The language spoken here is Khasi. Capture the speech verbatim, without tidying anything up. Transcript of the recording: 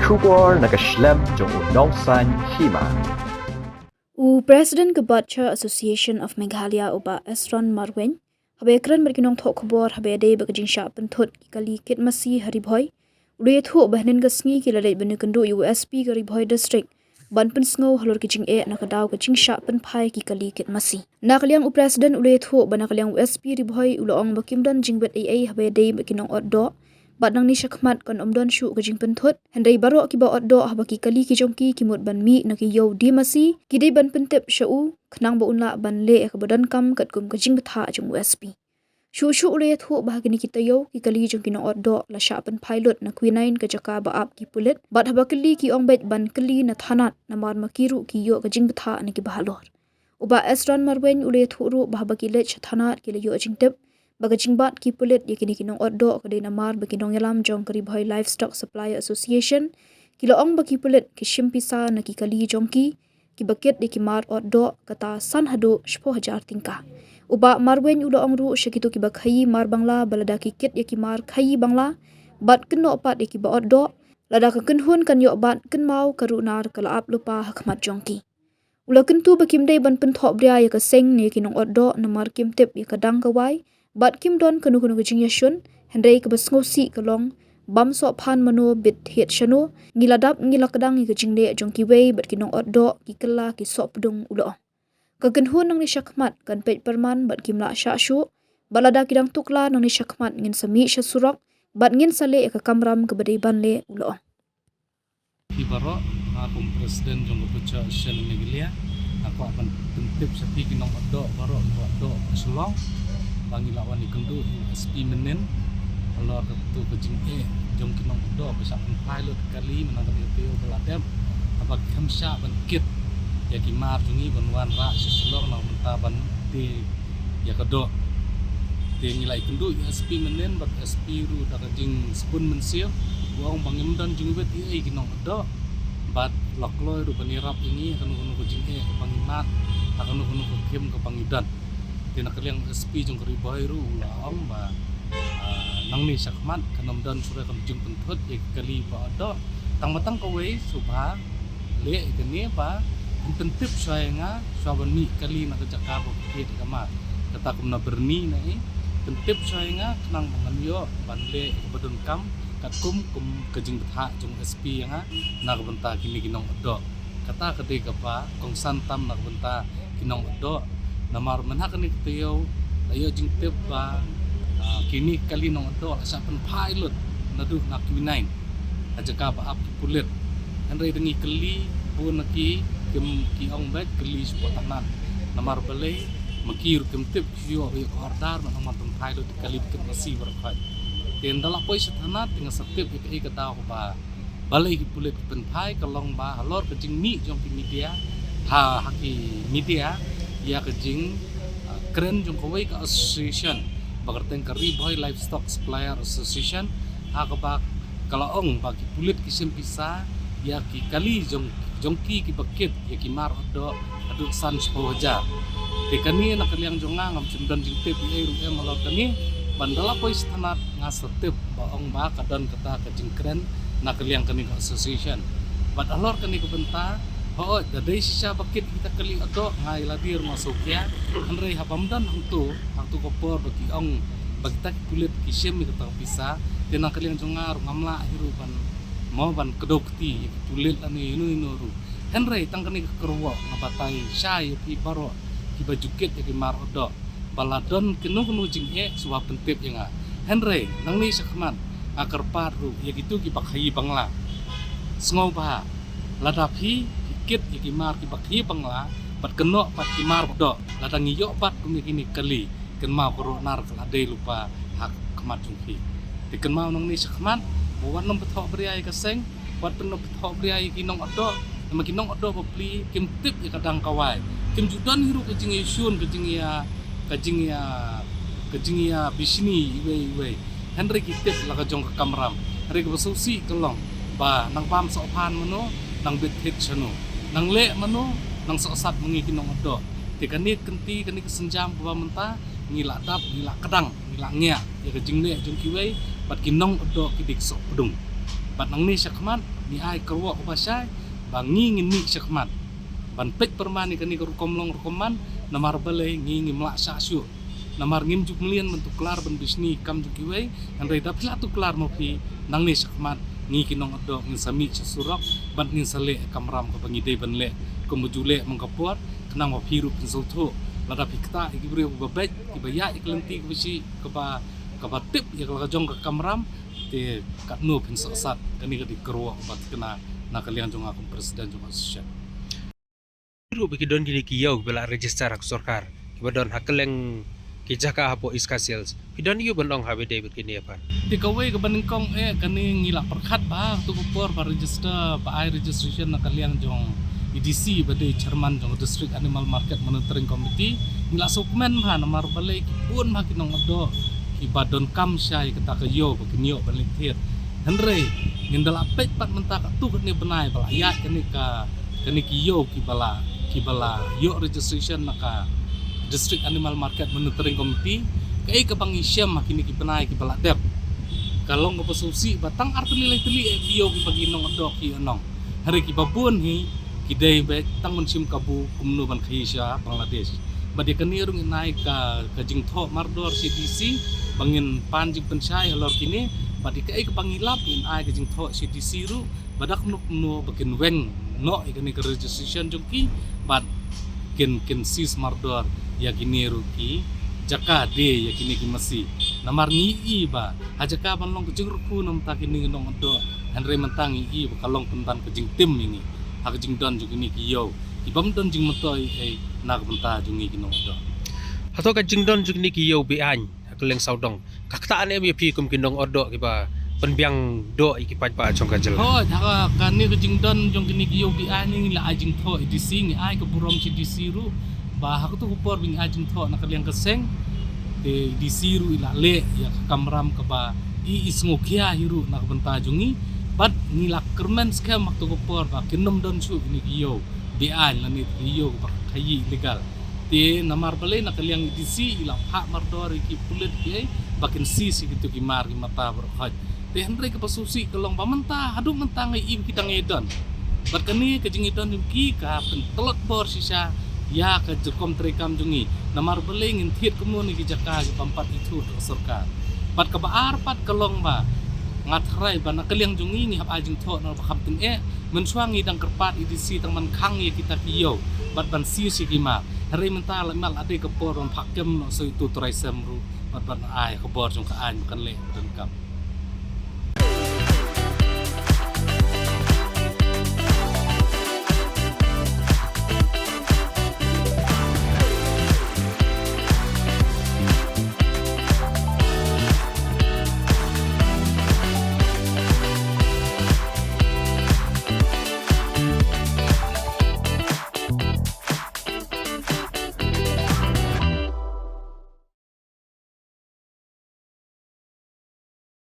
Khubor na ka shlem jong u Nongsaiñ Hima. U President ka Bacha Association of Meghalaya, u Bah Esron Marwein, haba ïakren bad ki nongthoh khubor haba ïadei bad ka jingshah pynthut ki kali kit masi ha Ri Bhoi, u la ïathuh ba hynnin ka sngi ki la leit ban ïakynduh ïa u S P ka Ri Bhoi District ban pynsngew halor ki jingeh na ka daw ka jingshah pynphai ki kali kit masi. Na ka liang u President u la ïathuh ba na ka liang u S P Ri Bhoi u la ong ba kim don jingwit ei ei haba ïadei bad ki nongotdoh, bad nangne shakhmat kan ym don shuh ka jingpynthut, hynrei baroh kiba otdoh haba ki kali ki jong ki ki mut ban mih na ki ïew die masi, ki dei ban pyntip sha u khnang ba un lah ban leh ïa kaba donkam katkum ka jingbthah jong u S P. Shuh shuh u la ïathuh ba ha kine ki taïew ki kali jong ki nongotdoh la shah pynphai lut na Quinine, ka jaka ba ap ki pulit, bad haba kylli ki ong beit ban kylli na thanat namar ma ki ruh ki ïoh ka jingbthah na kiba halor. U Bah Esron Marwein u la ïathuh ruh ba haba ki leit sha thanat ki la ïoh jingtip ba ka jingbat ki pulit ïa kine ki nongotdoh ka dei namar ba ki nongïalam jong ka Ri Bhoi Livestock Supplier Association ki la ong ba ki pulit ki shim pisa na ki kali jong ki kiba kit ïa ki mar otdoh kata san haduh shiphew hajar tyngka. U Bah Marwein u la ong ruh sha kito kiba khaïi mar bangla ba lada ki kit ïa ki mar khaïi bangla bad kynnoh pat ïa kiba otdoh, lada ka kynhun kan ïoh bat kynmaw, ka runar ka la ap lypa ha khmat jong ki. U la kyntu ba kim dei ban pynthohbria ïa ka seng ne ïa ki nongot doh namar kim tip ïa ka dang ka wai bad kim don kano kano ka jingïashun, hynrei kaba sngewsih ka long bam soh phan mano bit thied shano, ngi la dap ngi la kdang ïa ka jingleh jong kiwei bad ki nongot doh ki kylla ki soh pdung, u la ong. Ka kynhun nangne shakhmat kan peit pyrman bad kim lah shah shuh, bad lada ki dang tuklar nangne shakhmat ngin sa mih sha surok bad ngin sa leh ïa ka kamram kaba dei ban leh, u la ong. Ki baroh, nga kum president jong ka Butcher Association Meghalaya, nga kwah ban pyntip sha phi ki nongot doh baroh, ki nongot doh ka Shillong, ba ngi la wan ïakynduh ïa u S P mynnin halor katu ka jingeh jong ki nongot doh ba shah pynphai lut kali mynta ka dei te ba la dep, haba khlem shah ban kit ïa ki mar jong ngi ban wanrah sha Shillong na ka bynta ban die ïa ka doh. Te ngi la ïakynduh ïa u S P mynnin bad u S P ruh da ka jingsbun mynsiem, u ong ba ngim don jingwit ei ei ki nongot doh, bad la kloi ruh ban ïarap ïa ngi ha kano kano ka jingeh ba ngi mad, ha kano kano ka khim kaba ngi don. Te na ka liang u S P jong ka Ri Bhoi ruh u la ong ba, ah, nangne shakhmat kan ym don shuh ruh ka jingpynthut ïa ki kali ba doh. Tang ba tang kawei shuh ba leh ïa kane ba pyntip shuwa ïa nga shuwa ban mih kali na ka jaka ba kit ïa ka mar. Kata kumno byrni na i, pyntip shuwa ïa nga khnang ba ngan ïoh ban leh ïa kaba donkam katkum kum ka jingbthah jong u S P ïa nga na ka bynta kine ki nongot doh. Kata ka dei kaba kongsan tam na ka bynta ki nongot doh. Namar mynha kane ka taïew la ïoh jingtip ba, ah, kine ki kali nongot doh la shah pynphai lut naduh na Quinine, ka jaka ba ap ki pulit. Hynrei da ngi kylli bun na ki, kim, ki ong beit kylli sha pdeng thanat. Namar balei, ma ki ruh kim tip ki ïoh, ïoh ka order, namar pynphai lut ki kali kit masi baroh khoit. Te ynda la poi sha thanat te nga sa tip ïa kaei ka daw ba balei ki pulit ki pynphai, ka long ba halor ka jingmih jong ki media, ha, ha ki media ïa ka jing, ah, kren jong kawei ka association ba kyrteng ka Ri Bhoi Livestock Supplier Association, ha kaba ka la ong ba ki pulit ki shim pisa ïa ki kali jong, jong ki kiba kit ïa ki mar ot doh haduh san shiphew hajar. Te kane na ka liang jong nga ngam shym don jingtip ei ei ruh em halor kane, ban da la poi sha thanat nga sa tip ba ong ba ka don kata ka jingkren na ka liang kane ka association. Bad halor kane ka bynta, hooid, da dei shisha ba kit kita kali ot doh, nga ïa lade ruh nga sngewkhia. Hynrei haba ym don hangto, hangto ka por ba ki ong ba kita ki pulit ki shim ïa kata ka pisa, te na ka liang jong nga ruh ngam lah hi ruh ban, mo ban kdew kti ïa ki pulit lane ïano ïano ruh. Hynrei tang kane ka kyrwoh nga batai shai ïa phi baroh kiba ju kit ïa ki mar ot doh, ba la don kano kano jingeh shuwa pyntip ïa nga. Hynrei nangne shakhmat nga kyrpad ruh ïa kito kiba khaïi bangla, sngewbha lada phi, phi kit ïa ki mar kiba khaïi bangla bad kynnoh pat ki mar ot doh, lada ngi ïoh pat kum ïa kine ki kali, kynmaw ka runar ka la dei lypa ha khmat jong phi. Te kynmaw nangne shakhmat, ba wat nym pynthohbria ïa ka seng, wat nym pynthohbria ïa ki nongot doh, namar ki nongot doh bapli kim tip ïa ka dang ka wai. Kim ju don hi ruh ka jingïashun, ka jingïa, ka jingïa, ka jingïabishni iwei iwei. Hynrei ki tip la ka jong ka kamram. Hynrei kaba sngewsih ka long ba nang bam soh phan mano, nang bit thied shano, nang leh mano, nang sohsat ma ngi ki nongot doh. Te kane ka kynti, kane ka sienjam kaba mynta, ngi la dap, ngi la kdang, ngi la ngiah ïa ka jingleh jong kiwei bad ki nongot doh ki dei ki soh pdung. Bad nangne shakhmat ngi ai kyrwoh kaba shai ba ngi ngin mih shakhmat ban peit pyrman ïa kane ka rukom long rukom man, namar balei ngi ngim lah shah shuh. Namar ngim ju mlien ban tuklar ban bishni kam jong kiwei, hynrei da phi lah tuklar ma phi, nangne shakhmat ngi ki nongdoh ngin sa mih sha surok bad ngin sa leh kamram kaba ngi dei ban leh, kumba ju leh man ka por, khnang ba phi ruh phin sngewthuh. Lada phi ktah ïa ki briew ba beit, kiba ïaid ïa ka lynti kaba shi, kaba, kaba tip ïa ka la ka jong ka kamram, te katno phin sohsat. Kane ka dei ka kyrwoh ba thikna na ka liang jong nga kum president jong ka association. Ruh ba ki don kine ki ïew kiba la register ha ka sorkar, kiba don ha kylleng ki jaka hapoh East Khasi Hills. Phi don ïew ban ong ha ba dei bad kine pat? Te kawei kaba nyngkong eh, kane ngi la pyrkhat ba ha tu ka por ba register, ba ai registration na ka liang jong i D C ba dei chairman jong District Animal Market Monitoring Committee, ngi la sngewkmen ba namar balei ki bun ba ki nongdoh kiba donkam sha ïa kata ka ïew ba kin ïoh ban leit thied. Hynrei ngin da la peit pat mynta katto katne bnai ba la ïaid kane ka, kane ki ïew kiba la, kiba la ïoh registration na ka District Animal Market Monitoring Committee, kaei kaba ngi shem ha kine ki bnai kiba la dep, ka long kaba sngewsih ba tang ar tylli lai tylli eh ki ïew kiba ki nongdoh ki ïohnong. Hynrei kiba bun hi ki dei beit tang ban shim kabu kumno ban khaïi sha Bangladesh. Bad ïa kane ruh ngin ai ka, ka jingthoh mardor sha D C ba ngin pan jingpynshai halor kine. Bad ïa kaei kaba ngi lap ngin ai ka jingthoh sha D C ruh ba da kumno kumno ba kin weng noh ïa kane ka registration jong ki, bad kin, kin seize mardor ïa kine ruh ki jaka die ïa kine ki masi. Namar ngi i ba ha jaka ban long ka jingrkhie na bynta kine ki nongdoh, hynrei mynta ngi i ba ka long pynban ka jingtim ïa ngi ha ka jingdon jong kine ki ïew kibym don jingmyntoi ei na ka bynta jong ngi ki nongdoh. Hato ka jingdon jong kine ki ïew be-aiñ ha kylleng sawdong ka ktah ne em ïa phi kum ki nongdoh kiba pynbiang doh ïa ki paidbah jong ka jylla? Hooid, ha ka, kane ka jingdon jong kine ki ïew be-aiñ ngi la ai jingthoh ïa D C, ngi ai ka burom sha D C ruh ba ha kato ka por ba ngi ai jingthoh na ka liang ka seng, te D C ruh i la leh ïa ka kamram kaba i, i sngewkhia hi ruh na ka bynta jong ngi. Bad ngi la kyrmen skhem ha kato ka por ba kin ym don shuh kine ki ïew be-aiñ lane ki ïew ba khaïi illegal. Te namar balei na ka liang i D C i la phah mardor ïa ki pulit kiei ba kin seize ïa kito ki mar ki mata baroh khoit. Te hynrei kaba sngewsih ka long ba mynta, haduh mynta ngi i ba ki dang ïadon. Bad kane ka jingïadon jong ki ka pyntlot bor shisha ïa ka rukom treikam jong ngi. Namar balei ngin thied kumno na ki jaka kiba ym pat ithuh da ka sorkar. Bad kaba ar pat ka long ba nga tharai ba na ka liang jong ngi ngi hap ai jingthoh na ba kham tyngeh. Mynshuwa ngi dang kyrpad ïa D C tang ban khang ïa kita ki ïew bad ban seize ïa ki mar. Hynrei mynta la, ma la dei ka por ban phah kem noh sa ïa uto u trai sem ruh bad ban ai ka bor jong ka aiñ ba kan leh ba donkam.